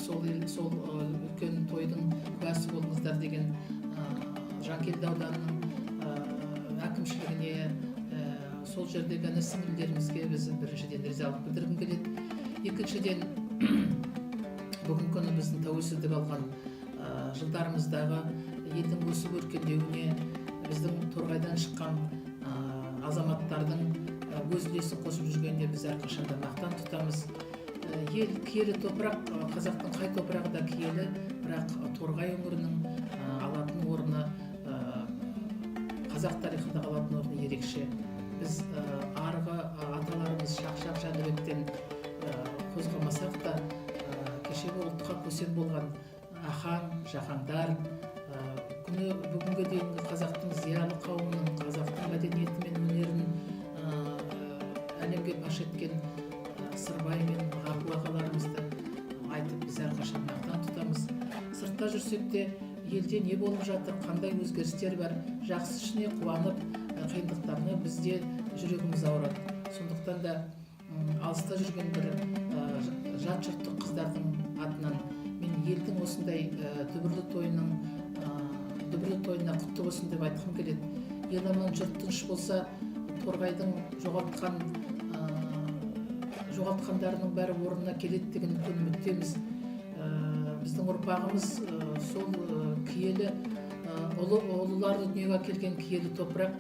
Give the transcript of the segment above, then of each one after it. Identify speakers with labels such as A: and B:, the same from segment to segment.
A: Сол ел, сол үлкен тойдың куәсі болдыңыздар деген Жанкелді ауданының әкімшілігіне, сол жердегі іні сіңілілерімізге біз біріншіден ризалық білдіргім келеді. Екіншіден, бүгінгі күні біздің тәуелсіздік алған жылдарымыздағы елдің өсіп өркендеуіне біздің Торғайдан шыққан азаматтардың өз үлесін қосып жүргеніне біз әрқашанда мақтан тұтамыз. Ел киелі топырақ, қазақтың қай топырағы да киелі, бірақ Торғай өңірінің алатын орны, қазақ тарихында алатын орны ерекше. Біз арғы аталарымыз Шақшақ, Жәнібектен қозғамасақ та, кешегі ұлтқа көсем болған Ахаң, Жахаңдар, күні бүгінге дейінгі қазақтың зиялы қауымының, қазақтың мәдениеті мен өнерін әлемге паш еткен Сырбай мен Ғапу ағаларымызды айтып, біз әрқашан мақтан тұтамыз. Сыртта жүрсек те, елде не болып жатыр, қандай өзгерістер бар, жақсы ішіне қуанып, қиындықтарына бізде жүрегіміз ауырады. Сондықтан да алыста жүрген бір жат жұрттық қыздардың атынан мен елдің осындай дүбірлі тойына құтты болсын деп айтқым келеді. Ел аман, жұрт тыныш болса, Торғайдың жоғалтқандарының бәрі орнына келеді деген үлкен үміттеміз. Біздің ұрпағымыз сол киелі ұлы ұлыларды дүниеге әкелген киелі топырақ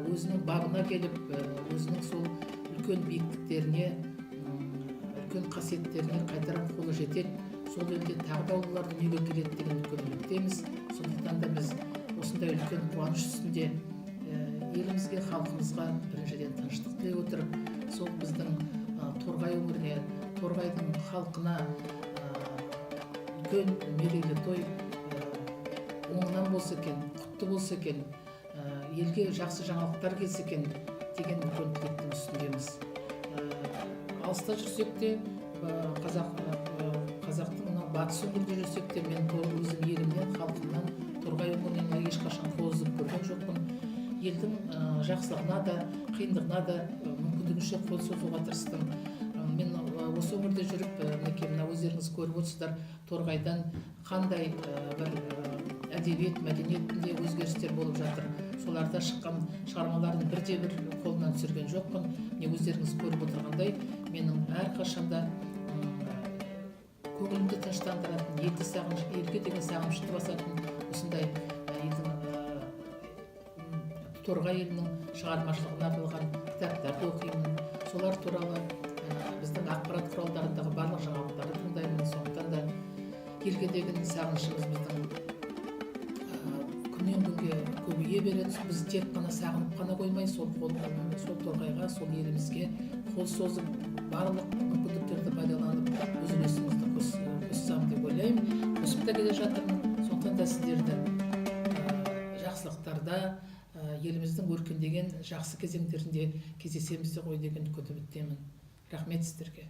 A: өзінің бабына келіп, өзінің сол үлкен биіктіктеріне, үлкен қасиеттеріне қайтарып қолы жетеді. Сол елде тағы да ұлылар дүниеге келеді деген үлкен үміттеміз. Сондықтан да біз осындай үлкен қуаныш үстінде елімізге, халқымызға біріншіден тыныштық тілей отырып, сол біздің Торғай өңіріне, Торғайдың халқына үлкен мерейлі той оңынан болса екен, құтты болса екен, елге жақсы жаңалықтар келсе екен деген үлкен тілектің үстіндеміз. Алыста жүрсек те, қазақтың мынау батыс өңірінде жүрсек те, мен өзім елімнен, халқымнан, Торғай өңірінен ешқашан қол үзіп көрген жоқпын. Елдің жақсылығына да, қиындығына да мүмкіндігінше қол созуға тырыстым. Мен осы өңірде жүріп, мінекей, мына өздеріңіз көріп отырсыздар, Торғайдан қандай бір әдебиет, мәдениетінде өзгерістер болып жатыр. Соларда шыққан шығармалардың бірде бір қолынан түсірген жоқпын. Міне, өздеріңіз көріп отырғандай, менің әрқашанда көңілімді тыныштандыратын, елді сағыныш, елге деген сағынышты басатын осындай елдің Торғай елінің шығармашылығына арналған кітаптарды оқимын. Солар туралы біздің ақпарат құралдарындағы барлық жаңалықтарды тыңдаймын. Сондықтан да елге деген сағынышымыз біздің күннен күнге көбейе береді. Біз тек қана сағынып қана қоймай, сол Торғайға, сол елімізге қол созып, барлық мүмкіндіктерді пайдаланып, өз үлесімізді қоссам деп ойлаймын, қосып та келе жатырмын. Сондықтан да сіздерді жақсылықтарда, еліміздің өркендеген жақсы кезеңдерінде кездесеміз де ғой деген үлкен үміттемін. Рахмет сіздерге.